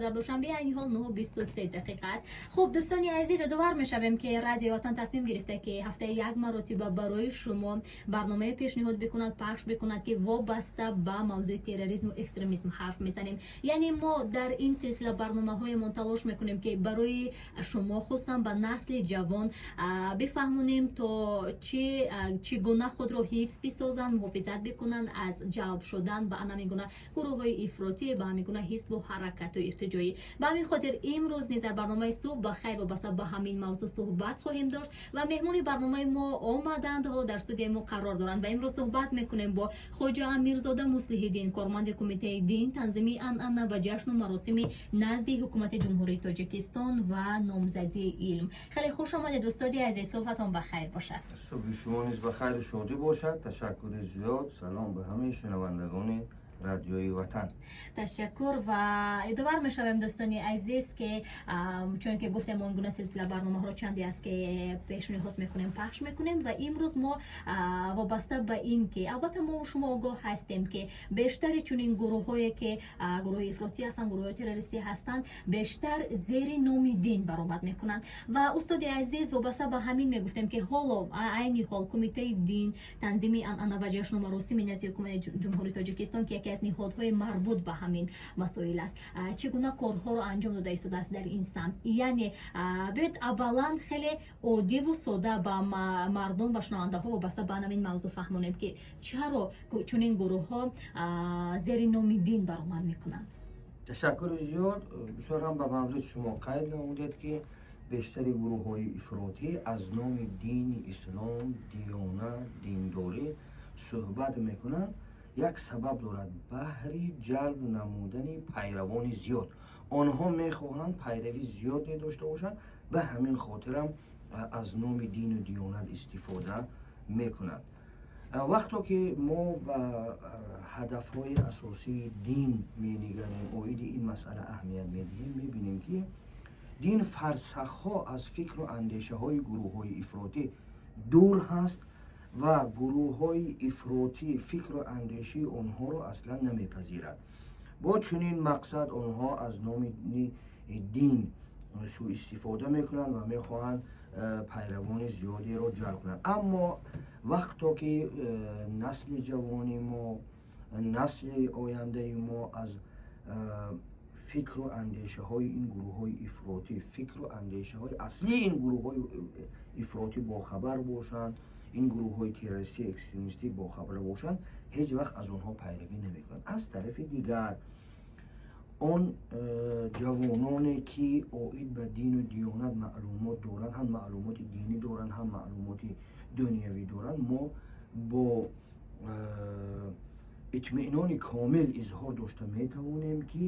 Дар Душанбе айни ҳол 9:23 дақиқа аст. Хуб, дӯстони азиз, ёдовар мешавем, ки Радиои Ватан тасмим гирифта, ки ҳафтаи як маротиба барои шумо барномае пешниҳод бикунад, пахш бикунад, ки вобаста ба мавзӯи терроризму экстремизм ҳарф мезанем. Яъне мо дар ин силсила барномаҳоямон талош мекунем, ки барои шумо, хусусан ба насли ҷавон, бифаҳмонем, то чӣ гуна худро ҳифз бисозанд, муҳофизат бикунанд аз ҷалб шудан ба ҳамин гуна гурӯҳҳои ифротӣ, ба ҳамин гуна ҳизбу ҳаракатҳои иртиҷоӣ. Ба ҳамин хотир имрӯз низ дар барномаи «Субҳ ба хайр» вобаста ба ҳамин мавзӯъ суҳбат хоҳем дошт ва меҳмони барномаи мо омаданд, ҳоло дар студияи мо қарор доранд ва имрӯз суҳбат мекунем бо Хоҷа Амирзода Муслиҳиддин, корманди Кумитаи дин, танзими анъана ва ҷашну маросими назди Ҳукумати Ҷумҳурии Тоҷикистон ва номзадии илм. Хеле хуш омадед, устоди азиз, суҳбатон ба хайр бошад. Субҳи шумо низ ба хайру шодӣ бошад. Ташаккури зиёд. Салом ба ҳамаи шунавандагони Радиои Ватан. Ташаккур. Ва ёдовар мешавем, дӯстони азиз, ки чун ки гуфтем, он гуна силсила барномаҳоро чанде аст, ки пешниҳод мекунем, пахш мекунем ва имрӯз мо вобаста ба ин ки албатта мо шумо огоҳ ҳастем, ки бештари чунин гурӯҳҳое, ки гурӯҳи ифротӣ ҳастанд, гурӯҳҳои террористӣ ҳастанд, бештар зери номи дин баромад мекунанд. Ва, устоди азиз, вобаста ба ҳамин мегуфтем, ки ҳоло айни ҳол Кумитаи дин, танзими анъана ва ҷашну маросими назди Ҳукумати Ҷумҳурии Тоҷикистон, ки яке аз ниҳодҳои марбут ба ҳамин масоил аст, чӣ гуна корҳоро анҷом дода истодааст дар ин самт? Яъне биёед, аввалан хеле оддиву сода ба мардум ва шунавандаҳо вобаста ба ҳамин мавзӯъ фаҳмонем, ки чаро чунин гурӯҳҳо зери номи дин баромад мекунанд. Ташаккури зиёд. Бисёр ҳам ба мавриди шумо қайд намудед, ки бештари гурӯҳҳои ифротӣ аз номи дини ислом, диёнат, диндорӣ суҳбат мекунанд. Як сабаб дорад: баҳри ҷалб намудани пайравони зиёд. Онҳо мехоҳанд пайравӣ зиёде дошта бошанд, ба ҳамин хотирам аз номи дину диёнат истифода мекунанд. Вақто ки мо ба ҳадафҳои асосии дин менигарем, оиди ин масъала аҳамият медиҳем, мебинем, ки дин фарсахҳо аз фикру андешаҳои гурӯҳҳои ифротӣ дур ҳаст ва гурӯҳҳои ифротӣ фикру андешаи онҳоро аслан намепазирад. Бо чунин мақсад онҳо аз номи дин сӯистифода мекунанд ва мехоҳанд пайравони зиёдеро ҷалб кунанд. Аммо вақто ки насли ҷавони мо, насли ояндаи мо аз фикру андешаҳои ин гурӯҳҳои ифротӣ, фикру андешаҳои аслии ин гурӯҳҳои ифротӣ бохабар бошанд, ин гурӯҳҳои террористӣ, экстремистӣ бохабар бошанд, ҳеҷ вақт аз онҳо пайравӣ намекунанд. Аз тарафи дигар, он ҷавононе ки оид ба дину диёнат маълумот доранд, ҳам маълумоти динӣ доранд, ҳам маълумоти дунявӣ доранд, мо бо итминони комил изҳор дошта метавонем, ки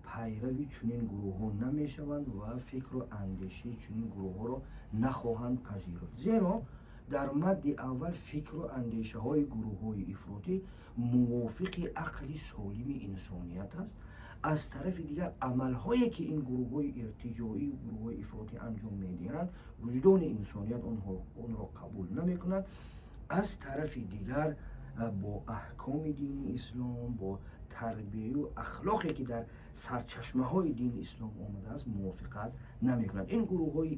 пайрави чунин гурӯҳҳо намешаванд ва фикру андешаи чунин гурӯҳҳоро нахоҳанд пазируфт, зеро дар мадди аввал фикру андешаҳои гурӯҳҳои ифротӣ мувофиқи ақли солими инсоният аст. Аз тарафи дигар, амалҳое ки ин гурӯҳҳои иртиҷоию гурӯҳҳои ифротӣ анҷом медиҳанд, вуҷдони инсоният онро қабул намекунад. Аз тарафи дигар, бо аҳкоми дини ислом, бо тарбияю ахлоқе ки дар сарчашмаҳои дини ислом омадааст, мувофиқат намекунад. Ин гурӯҳҳои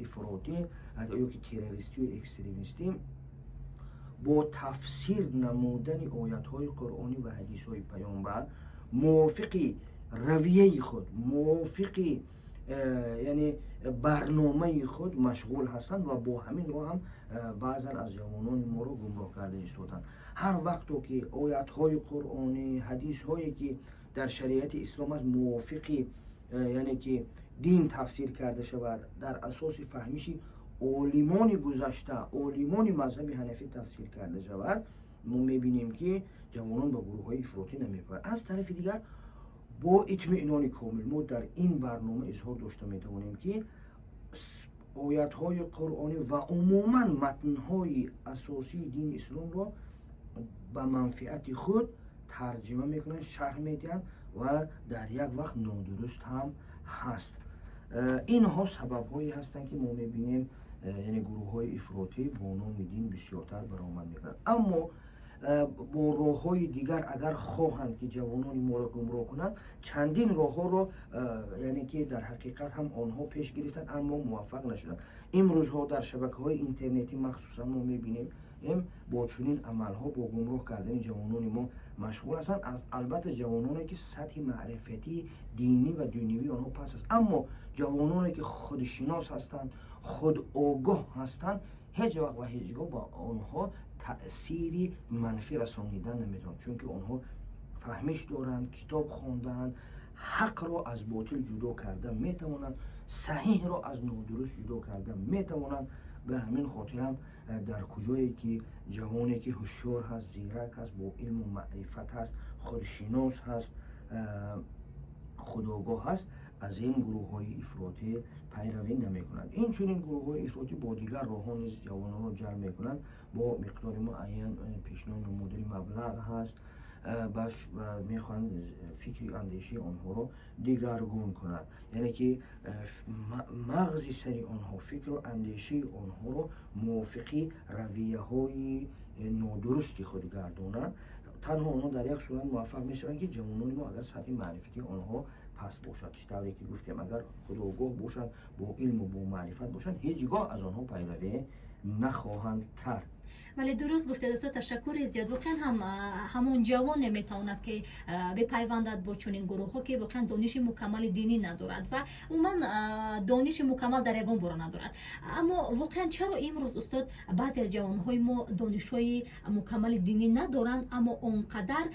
ифротӣ ё ки террористию экстремистӣ бо тафсир намудани оятҳои қуръонӣ ва ҳадисҳои паёмбар мувофиқи равияи худ, мувофиқи яъне барномаи худ машғул ҳастанд ва бо ҳамин роҳ ҳам баъзан аз ҷавонони моро гумроҳ карда истоданд. Ҳар вақто ки оятҳои қуръонӣ, ҳадисҳое ки дар шариати ислом аст, мувофиқи яъне ки дин тафсир карда шавад, дар асоси фаҳмиши олимони гузашта, олимони мазҳаби ҳанафӣ тафсир карда шавад, мо мебинем, ки ҷавонон ба гурӯҳҳои ифротӣ намепаранд. Аз тарафи дигар, бо итминони комил мо дар ин барнома изҳор дошта метавонем, ки оятҳои қуръонӣ ва умуман матнҳои асосии дини исломро ба манфиати худ тарҷима мекунанд, шарҳ медиҳанд ва дар як вақт нодуруст ҳам ҳаст. Инҳо сабабҳое ҳастанд, ки мо мебинем, яъне гурӯҳҳои ифротӣ бо номи дин бисёртар баромад мекунанд. Аммо Бо роҳҳои дигар агар хоҳанд, ки ҷавонони моро гумроҳ кунанд, чандин роҳҳоро, яъне ки дар ҳақиқат ҳам онҳо пеш гирифтанд, аммо муваффақ нашуданд. Имрӯзҳо дар шабакаҳои интернетӣ махсусан мо мебинем, бо чунин амалҳо, бо гумроҳ кардани ҷавонони мо машғул ҳастанд. Аз албатта ҷавононе, ки сатҳи маърифатии динӣ ва дунявии онҳо паст аст, аммо ҷавононе, ки худшинос ҳастанд, худогоҳ ҳастанд, ҳеҷ вақт ва ҳеҷ гоҳ ба онҳо таъсири манфӣ расонидан наметавонанд, чунки онҳо фаҳмиш доранд, китоб хондаанд, ҳақро аз ботил ҷудо карда метавонанд, саҳиҳро аз нодуруст ҷудо карда метавонанд. Ба ҳамин хотирам дар куҷое ки ҷавоне, ки ҳушёр ҳаст, зирак ҳаст, бо илму маърифат ҳаст, худшинос ҳаст, худогоҳ ҳаст, аз ин гурӯҳҳои ифротӣ пайравӣ намекунанд. Инчунин гурӯҳҳои ифротӣ бо дигар роҳҳо низ ҷавононро ҷалб мекунанд. Бо миқдори муайян пешниҳод намудани маблағ ҳаст, мехоҳанд фикри андешаи онҳоро дигаргун кунанд, яъне ки мағзи сари онҳо, фикру андешаи онҳоро мувофиқи равияҳои нодурусти худ гардонанд. Танҳо онҳо дар як сурат муваффақ мешаванд, ки ҷавонони мо агар сатҳи маърифатии онҳо паст бошад. Чӣ тавре ки гуфтем, агар худогоҳ бошанд, бо илму бо маърифат бошанд, ҳеҷ гоҳ аз онҳо пайравӣ нахоҳанд кард. Вале дуруст гуфтед, устод, ташаккури зиёд. Воқеан ҳам ҳамон ҷавоне метавонад, ки бипайвандад бо чунин гурӯҳҳо, ки воқеан дониши мукаммали динӣ надорад ва умуман дониши мукаммал дар ягон бора надорад. Аммо воқеан чаро имрӯз, устод, баъзе аз ҷавонҳои мо донишҳои мукаммали динӣ надоранд, аммо он қадар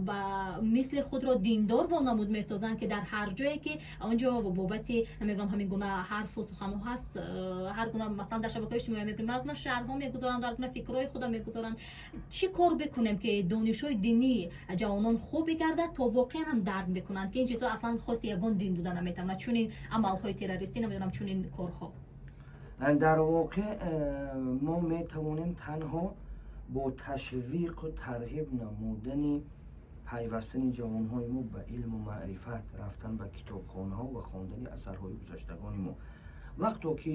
ба мисли худро диндор вонамуд месозанд, ки дар ҳар ҷое ки он ҷо бобати, намедонам, ҳамин гуна ҳарфу суханҳо ҳаст, ҳар гуна, масалан, дар шабакаҳои иҷтимоӣ мебинем, ҳар гуна шарҳҳо мегузоранд, ҳар гуна фикрҳои худро мегузоранд? Чӣ кор бикунем, ки донишҳои динии ҷавонон хуб бигардад, то воқеан ҳам дарк бикунанд, ки ин чизҳо аслан хоси ягон дин буда наметавонад, чунин амалҳои террористӣ, намедонам, чунин корҳо? Дар воқеъ мо метавонем танҳо бо ташвиқу тарғиб намудани пайвастани ҷавонҳои мо ба илму маърифат, рафтан ба китобхонаҳо ва хондани асарҳои гузаштагони мо. Вақто ки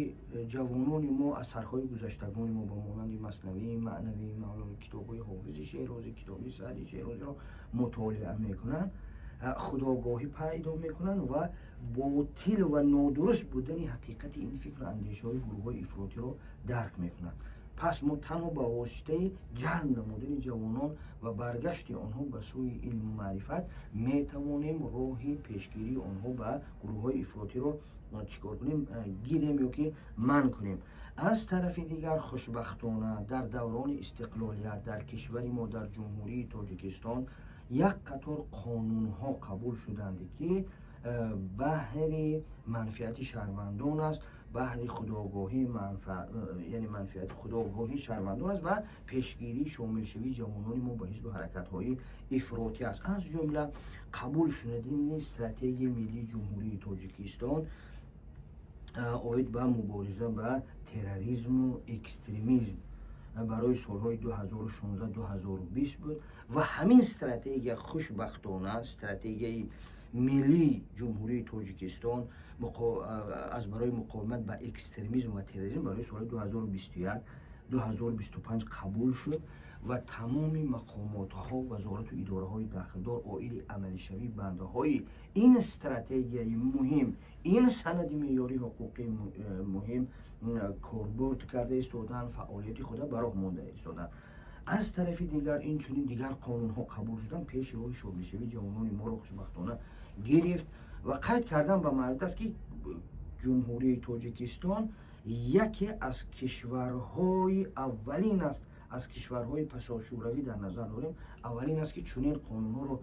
ҷавонони мо асарҳои гузаштагони мо, ба монанди Маснавии маънавии Мавлоно, китобҳои Ҳофизи Шерозӣ, китоби Саъди Шерозиро мутолиа мекунанд, худогоҳӣ пайдо мекунанд ва ботил ва нодуруст будани ҳақиқати ин фикру андешаҳои гурӯҳҳои ифротиро дарк мекунанд. Пас мо танҳо ба воситаи ҷалб намудани ҷавонон ва баргашти онҳо ба сӯи илму маърифат метавонем роҳи пешгирии онҳо ба гурӯҳҳои ифротиро чӣ кор кунем, гирем ё ки манъ кунем. Аз тарафи дигар, хушбахтона, дар даврони истиқлолият дар кишвари мо, дар Ҷумҳурии Тоҷикистон, як қатор қонунҳо қабул шуданд, ки баҳри манфиати шаҳрвандон аст, баҳри худогоҳӣ, яъне манфиати худогоҳии шаҳрвандон аст ва пешгирии шомилшавии ҷавонони мо ба ҳизбу ҳаракатҳои ифротӣ аст. Аз ҷумла қабул шудани Стратегияи миллии Ҷумҳурии Тоҷикистон оид ба мубориза ба терроризму экстремизм барои солҳои 2016-2020 буд ва ҳамин стратегия, хушбахтона, стратегияи миллии Ҷумҳурии Тоҷикистон аз барои муқовимат ба экстремизм ва терроризм барои соли 2021 2025 қабул шуд ва тамоми мақомотҳо, вазорату идораҳои дахлдор оиди амалишавии бандаҳои ин стратегияи муҳим, ин санади меъёрии ҳуқуқии муҳим корбурд карда истодаанд, фаъолияти худа ба роҳ монда истодаанд. Аз тарафи дигар, инчунин дигар қонунҳо қабул шуданд, пеши роҳи шомилшавии ҷавонони моро хушбахтона гирифт. Ва қайд кардан ба маврид аст, ки Ҷумҳурии Тоҷикистон яке аз кишварҳои аввалин аст, аз кишварҳои пасошӯравӣ дар назар дорем, аввалин аст, ки чунин қонунҳоро,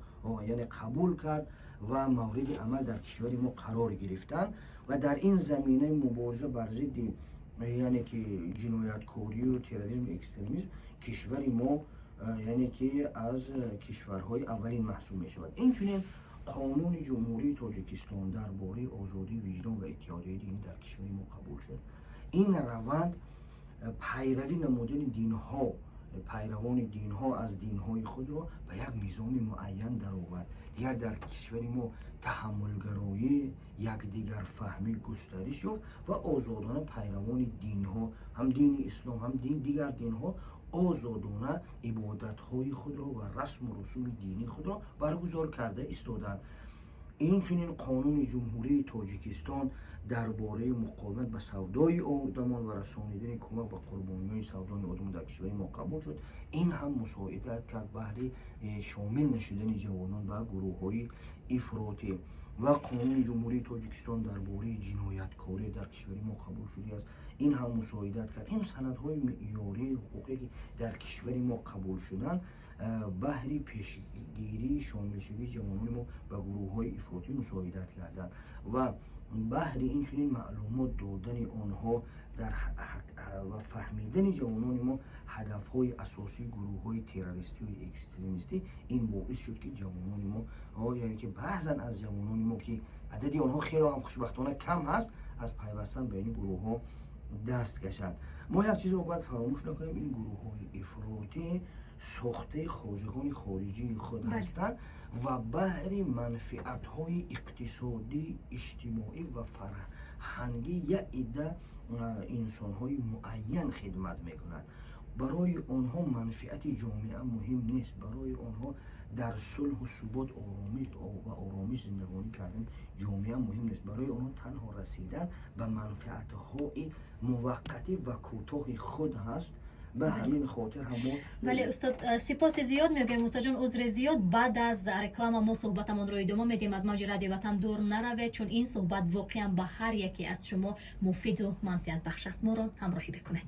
яъне, қабул кард ва мавриди амал дар кишвари мо қарор гирифтанд. Ва дар ин заминаи мубориза бар зидди, яъне ки, ҷинояткорию терроризму экстремизм кишвари мо, яъне ки, аз кишварҳои аввалин маҳсуб мешавад. Инчунин Қонуни Ҷумҳурии Тоҷикистон дар бораи озодии виҷдон ва иттиҳодияи динӣ дар кишвари мо қабул шуд. Ин раванд пайравӣ намудани динҳо, пайравони динҳо аз динҳои худро ба як низоми муайян даровард. Дигар дар кишвари мо таҳаммулгароӣ, якдигарфаҳмӣ густариш ёфт ва озодона пайравони динҳо, ҳам дини ислом, ҳам дигар динҳо. Озодона ибодатҳои худро ва расму русуми динии худро баргузор карда истоданд. Инчунин Қонуни Ҷумҳурии Тоҷикистон дар бораи муқовимат ба савдои одамон ва расонидани кӯмак ба қурбониёни савдои одамон дар кишвари мо қабул шуд. Ин ҳам мусоидат кард баҳри шомил нашудани ҷавонон ба гурӯҳҳои ифротӣ. Ва Қонуни Ҷумҳурии Тоҷикистон дар бораи ҷинояткорӣ дар кишвари мо қабул шудааст. Ин ҳам мусоидат кард. Ин санадҳои меъёрии ҳуқуқе, ки дар кишвари мо қабул шуданд, баҳри пешгирии шомилшавии ҷавонони мо ба гурӯҳҳои ифротӣ мусоидат карданд ва баҳри инчунин маълумот додани онҳо дар ва фаҳмидани ҷавонони мо ҳадафҳои асосии гурӯҳҳои террористию экстремистӣ. Ин боис шуд, ки ҷавонони мо, яъне ки баъзан аз ҷавонони мо, ки адади онҳо хело ҳам хушбахтона кам ҳаст, аз пайвастан ба ин гурӯҳҳо даст кашанд. Мо як чизро бояд фаромӯш накунем: ин гурӯҳҳои ифротӣ сохтаи хоҷагони хориҷии худ ҳастанд ва баҳри манфиатҳои иқтисодӣ, иҷтимоӣ ва фарҳангӣ як идда инсонҳои муайян хидмат мекунанд. Барои онҳо манфиати ҷомеа муҳим нест. Барои онҳо дар сулҳу субот, оромӣ ва оромиш зиндагонӣ кардан ҷомеа муҳим нест. Барои онҳо танҳо расидан ба манфиатҳои муваққатӣ ва кӯтоҳи худ ҳаст. Ба ҳамин хотир ҳамо Бале, устод, сипоси зиёд мегӯем. Устодҷон, узри зиёд, баъд аз реклама мо суҳбатамонро идома медиҳем. Аз мавҷи Радиои Ватан дур наравед, чун ин суҳбат воқеан ба ҳар яке аз шумо муфиду манфиатбахш аст. Моро ҳамроҳӣ бикунед.